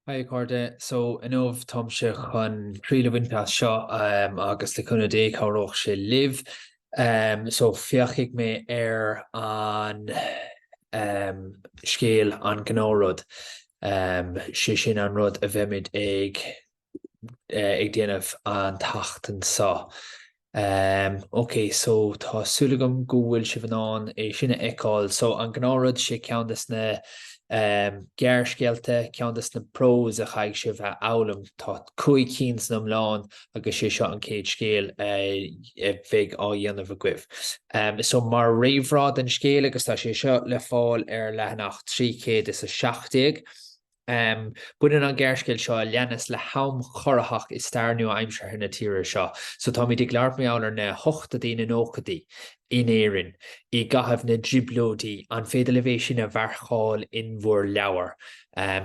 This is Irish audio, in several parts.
Hi a chairde, so inniu táimse chun triail a bhaint as seo agus le cúnamh Dé cabhróidh sé libh. So féachfaidh mé ar an scéal an gnáthrud, sé sin an rud a bheimid ag ag déanamh an tseachtain seo. Ok, so tá súil agam go bhfuil sibh in ann é sin a fheiceáil. So an gnáthrud, sé ceann des na gearrscéalta, ceann des na prose a chaithfidh sibh a fhoghlaim. Tá 5 cinn san iomlán agus sé seo an chéad scéal a bheidh á dhéanamh agaibh. So mar réamhrá den scéal, agus tá sé seo le fáil ar leathanach 317, Baineann an gearrscéal seo a leanas le ham corraitheach i stair nua-aimseartha na tíre seo. So táimid ag labhairt mar gheall ar na hochtóidí, na nóchaidí in Éirinn i gcaitheamh na dTrioblóidí. An féidir libh é sin a mharcáil in bhur leabhar?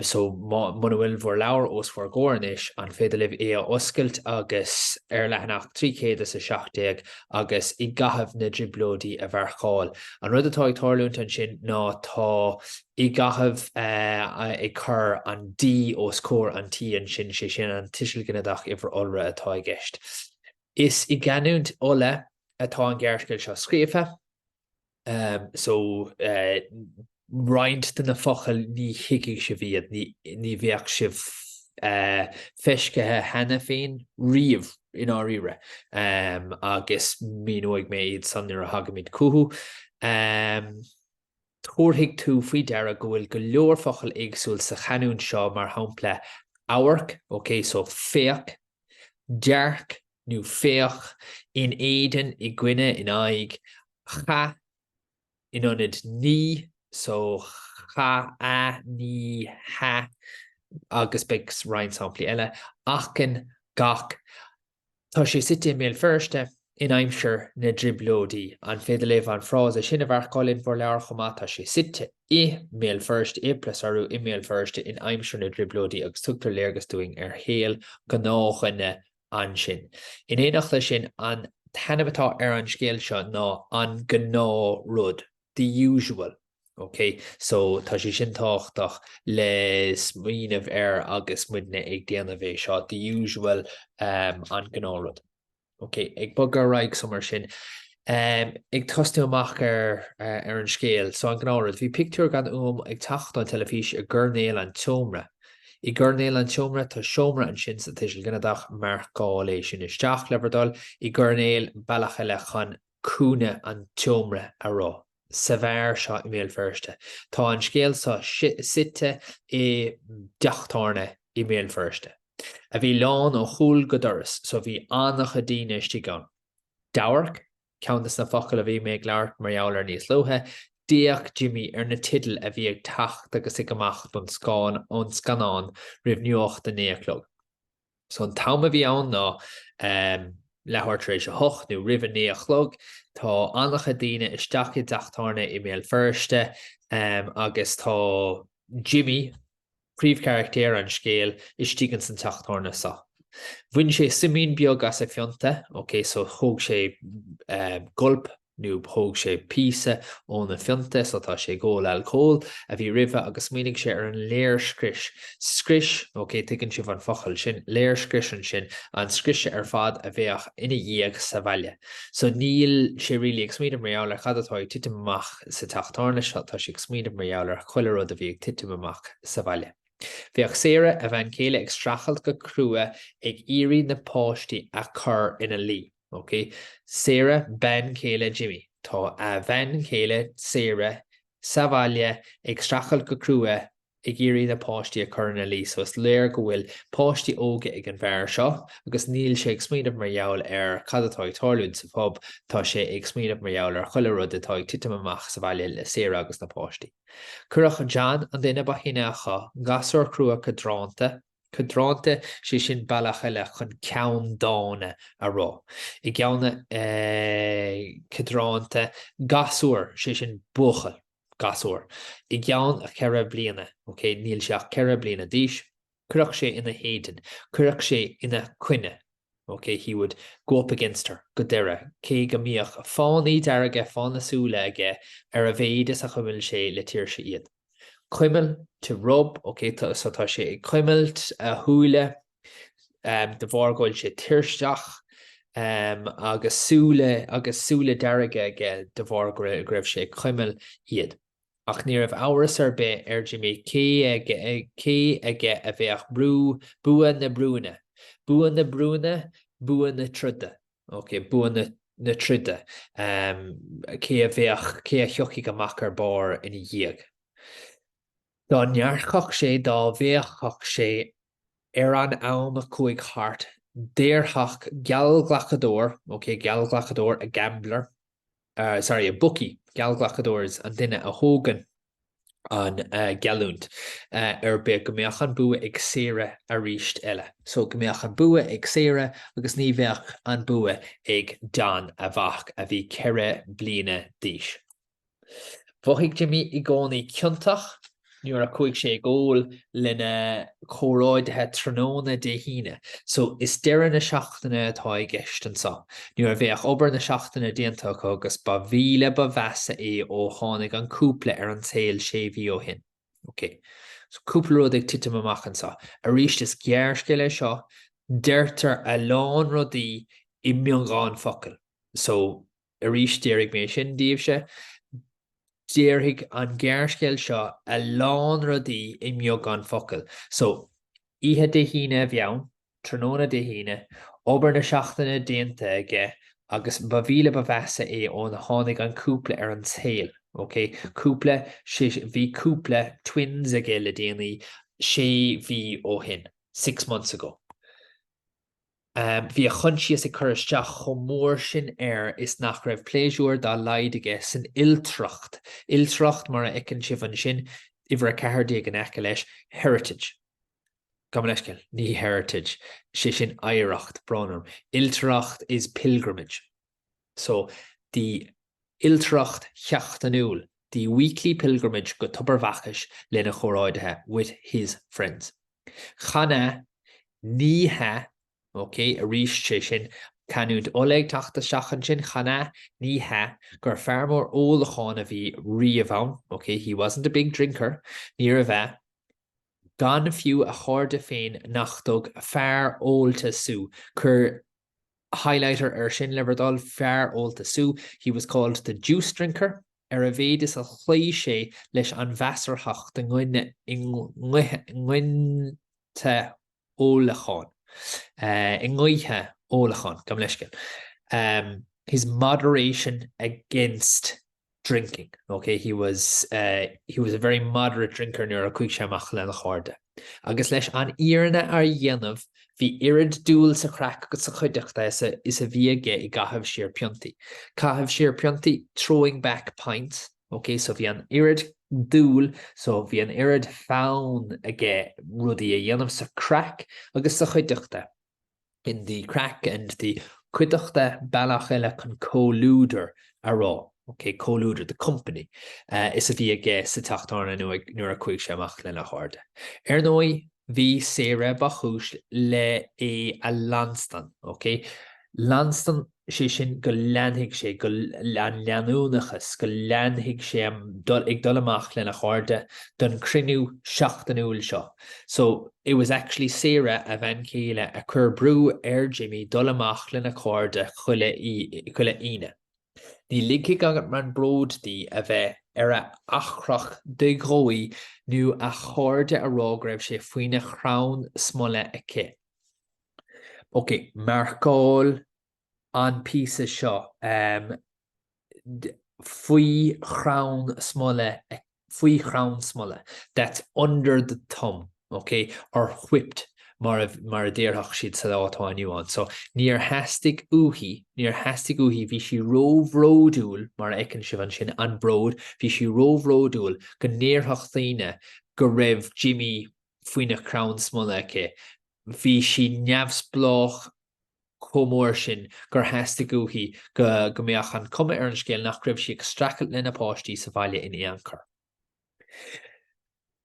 So muna bhfuil bhur leabhar os bhur gcomhair anois, an féidir libh é a oscailt agus ar leathanach 317 agus i gcaitheamh na dTrioblóidí a mharcáil? An rud atá ag tarlúint ansin ná tá i gcaitheamh ag cur an D os comhair an T ansin, sé sin an tuiseal ginideach uimhir iolra atá i gceist. Is i gcanúint Uladh atá an gearrscéal seo scríofa, so roinnt de na focail ní thuigfidh sibh iad, ní bheadh sibh feiscithe cheana féin riamh i ndáiríre, agus míneoidh mé iad san nuair a thagaimid chucu. Tabharfaidh tú faoi deara go bhfuil go leor focal éagsúil sa chanúint seo, mar shampla, amharc, ok, so féach, dearc nó féach, in éadan, i gcoinne, in aghaidh, cha, in ionad ní, so cha, a, ní, ha, agus beidh roinnt samplaí eile, achan, gach. Tá sé suite i mBéal Feirste in aimsir na dTrioblóidí. An féidir libh an frása sin a mharcáil in bhur leabhar chomh maith? Tá sé suite i mBéal Feirste, i plus urú, i mBéal Feirste in aimsir na dTrioblóidí agus tugtar léargas dúinn ar shaol gnáthdhuine ansin. In éineacht leis sin, an t-ainm atá ar an scéal seo ná An Gnáthrud, The Usual. Ok, so tá sé sin tábhachtach le smaoineamh air agus muidne ag déanamh é seo, the usual, um, an gnáthrud. Ok, ag bogadh ar aghaidh so mar sin, um, ag tosnú amach ar, uh, ar an scéal, so an gnáthrud, bhí pictiúr gan fhuaim ag teacht ón teilifís i gcoirnéal an tseomra. I gcoirnéal an tseomra, tá seomra ansin sa tuiseal ginideach, marcáil é sin isteach le bhur dtoil, i gcoirnéal, bealach eile chun cúinne an tseomra a rá. sa bheár seo i mBéal Feirste. Tá an scéal seo suite i dteach tábhairne i mBéal Feirste, a bhí lán ó chúl go doras, so bhí an-chuid daoine istigh ann. D'amharc, ceann de na focail a bhí mé ag labhairt mar gheall air níos luaithe, d'fhéach Jimmy ar na teidil a bhí ag teacht agus ag imeacht ón scannán roimh nuacht a naoi a chlog. So an t-am a bhí ann ná leathuair tar éis a hocht nó roimh a naoi a chlog. Tá an-chuid daoine isteach i dteach tábhairne i mBéal Feirste agus tá Jimmy, príomhcharachtar an scéil, istigh ins an teach tábhairne seo. Bhain sé suimín beag as a phionta, ok, so thóg sé gulp nó thóg sé píosa óna phionta, so tá sé ag ól alcól, a bhí roimhe agus smaoinigh sé ar an léirscrios, scrios, ok, tuigeann sibh an focal sin, léirscrios ansin, an scriosadh ar fad a bheadh ina dhiaidh sa bhaile. So níl sé really ag smaoineamh mar gheall ar cad atá ag titim amach sa teach tábhairne seo, tá sé ag smaoineamh mar gheall ar chuile rud a bhí ag titim amach sa bhaile. Bheadh Sarah, a bhean chéile, ag streachailt go crua ag iarraidh na páistí a chur ina luí. Ok. Sarah, bean chéile Jimmy. Tá a bhean chéile, Sarah, sa bhaile ag streachailt go crua ag iarraidh na páistí a chur ina luí. So is léir go bhfuil páistí óga ag an bhfear seo agus níl sé ag smaoineamh mar gheall ar cad atá ag tarlúint sa phub, tá sé ag smaoineamh mar gheall ar chuile rud atá ag titim amach sa bhaile le Sarah agus na páistí. Cuireadh John, an duine ba shine acu, gasúr crua codránta, Codránta, sé sin bealach eile chun ceanndána a rá. I gceann codránta, gasúr, sé sin buachaill, gasúr. I gceann cheithre bliana, ok, níl sé ach 4 bliana d'aois, cuireadh sé ina héadan, cuireadh sé ina coinne, ok, he would go up against her, go deireadh, cé go mbíodh fánaí dearga fána súile aige ar a mhéid is a chuimil sé le tuirse iad. Cuimil, to rub, ok, so tá sé ag cuimilt a shúile de bharr go bhfuil sé tuirseach agus súile agus súile dearga aige de bharr go raibh sé ag cuimil iad. Ach ní raibh amhras ar bith ar Jimmy cé aige cé aige a bheadh brú bua na brúine. Bua na brúine, bua na troda. Ok, bua na na troda. Cé a bheadh, cé a thiocfadh amach ar barr ina dhiaidh. Dá ndearcfadh sé, dá bhféachfadh sé ar an am a chuaigh thart, déarfadh geallghlacadóir, ok, geallghlacadóir, a gambler, sorry, a bookie, geallghlacadóir is an duine a thógann an geallúint ar bith go mbeadh an bua ag Sarah arís eile. So go mbeadh an bua ag Sarah agus ní bheadh an bua ag Don, a mhac a bhí 4 bliana d'aois. Mhothaigh Jimmy i gcónaí ciontach nuair a chuaigh sé ag ól lena chomrádaithe tráthnóna Dé hAoine. So is deireadh na seachtaine atá i gceist anseo. Nuair a bheadh obair na seachtaine déanta acu agus ba mhíle ba mheasa é ó tháinig an cúpla ar an saol sé mhí ó shin. Ok. So cúpla rud ag titim amach anseo. Arís is gearrscéal é seo, deirtear a lán rudaí i mbeagán focal. So Arís déarfaidh mé sin daoibhse, déarfaidh an gearrscéal seo a lán rudaí i mbeagán focal. So, oíche Dé hAoine a bhí ann, tráthnóna Dé hAoine, obair na seachtaine déanta aige agus ba mhíle ba mheasa é ó tháinig an cúpla ar an tsaol. Ok, cúpla, sé, bhí cúpla twins aige le déanaí, sé mhí ó shin, six months ago. Bhí a choinsias ag cur isteach chomh mór sin air is nach raibh pléisiúr dá laghad aige san oilthreacht, oilthreacht mar a fheiceann sibh ansin, uimhir 14 in aice leis, heritage. Gabh mo leithscéal, ní heritage, sé sin oidhreacht, brón orm. Oilthreacht is pilgrimage. So, the oilthreacht sheachtainiúil, the weekly pilgrimage go Tobar Bhacais lena chomrádaithe, with his friends. Chan ea, ní hea, ok, arís, sé sin, canúint Uladh ag teacht isteach ansin, chan ea, ní hea, gur fear mór ólacháin a bhí riamh ann, ok, he wasn't a big drinker, níorbh ea, gan fiú a chairde féin nach dtug fear ólta sú, cuir highlighter air sin le bhur dtoil, fear ólta sú, he was called the juice drinker, ar a mhéid is a chloígh sé leis an mheasarthacht i ngointe ólacháin, i ngaoithe ólacháin, gabh mo leithscéal, his moderation against drinking, ok, he was he was a very moderate drinker nuair a chuaigh sé amach lena chairde. Agus leis an fhírinne a dhéanamh, bhí oiread dúil sa chraic agus sa chuideachta is a is a bhí aige i gcaitheamh siar piontaí. Caitheamh siar piontaí, throwing back pints, ok, so bhí an oiread dúil, so bhí an oiread fonn aige rudaí a dhéanamh sa chraic agus sa chuideachta. in the craic and the cuideachta bealach eile chun comhluadar a rá, ok, comhluadar, the company, is a bhí aige sa teach tábhairne nuair a chuaigh sé amach lena chairde. Ar ndóigh, bhí Sarah ba chúis le é a leanstan, ok, leanstan, sé sin go leanfaidh sé, go, an leanúnachas, go leanfaidh sé ag dul amach lena chairde don chruinniú seachtainiúil seo. So, it was actually Sarah, a bhean chéile, a chuir brú ar Jimmy dul amach lena chairde chuile chuile Aoine. Ní ligfeadh an bród di a bheith ar a eachrach de dhóigh nó a chairde a rá go raibh sé faoina chrann smola aici. Ok, marcáil an píosa seo faoi chrann smola faoi chrann smola, that's under the thumb, ok, or whipped mar a mar a déarfadh siad sa lá atá inniu ann. So, níor theastaigh uaithi, níor theastaigh uaithi, bhí sí róbhródúil, mar a fheiceann sibh ansin, an bród, bhí sí róbhródúil go ndéarfadh daoine go raibh Jimmy faoina chrann smola aici. Bhí sí neamhspleách chomh mór sin gur theastaigh uaithi go go mbeadh an cuma ar an scéal nach raibh sí ag streachailt lena páistí sa bhaile in aon chor.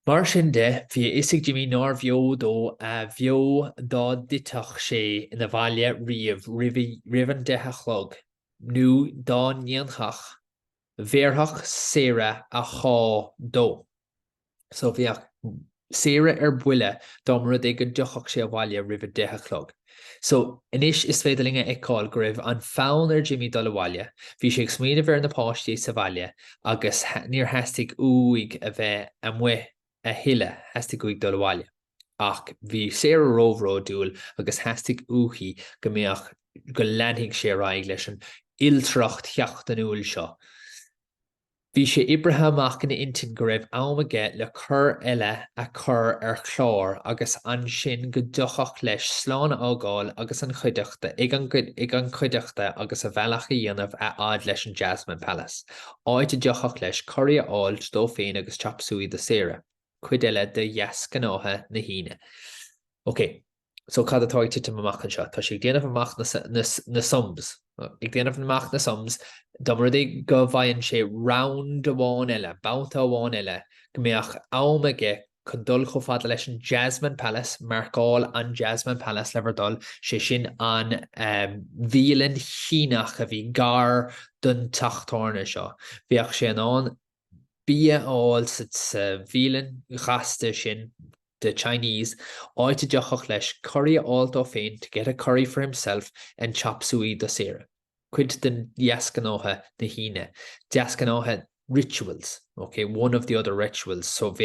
Mar sin de, bhí a fhios ag Jimmy nár bheo dó a bheo dá dtitfeadh sé ina bhaile riamh roimh an deich a chlog, nó dá ndéanfadh, bhéarfadh Sarah a sháith dó. So bheadh Sarah ar buile dá mba rud é go dtiocfadh sé abhaile roimh a deich a chlog. So anois is féidir linn a fheiceáil go raibh an fonn ar Jimmy dul abhaile, bhí sé ag smaoineamh ar na páistí sa bhaile agus níor theastaigh uaidh a bheith amuigh a thuilleadh, theastaigh uaidh dul abhaile. Ach bhí Sarah róbhródúil agus theastaigh uaithi go mbeadh, go leanfaidh sé ar aghaidh leis an oilithreacht sheachtainiúil seo. Bhí sé oibrithe amach ina intinn go raibh am aige le cor eile a chur ar chlár agus ansin go dtiocfadh leis slán a fhágáil agus an chuideachta ag an ag an chuideachta agus a bhealach a dhéanamh a fhad leis an Jasmine Palace, áit a dtiocfadh leis curaí a fháilt dó féin agus chop suey do Sarah, cuid eile de dheasghnátha na hAoine. Ok. So cad atá ag titim amach anseo? Tá sé ag déanamh amach na, na, na sums. Ag déanamh amach na sums, dá mba rud é go bhfaigheann sé round amháin eile, babhta amháin eile, go mbeadh am aige chun dul chomh fada leis an Jasmine Palace, marcáil an Jasmine Palace le bhur dtoil, sé sin an um, bhialann Shíneach a bhí gar don teach tábhairne seo. Bheadh sé in ann bia a fháil sa bhialann ghasta sin, the Chinese, áit a dtiocfadh leis curaí a fháil dó féin, to get a curry for himself and chop suey do Sarah. Cuid de dheasghnátha na hAoine. Deasghnátha rituals, ok, one of the other rituals, so bheadh.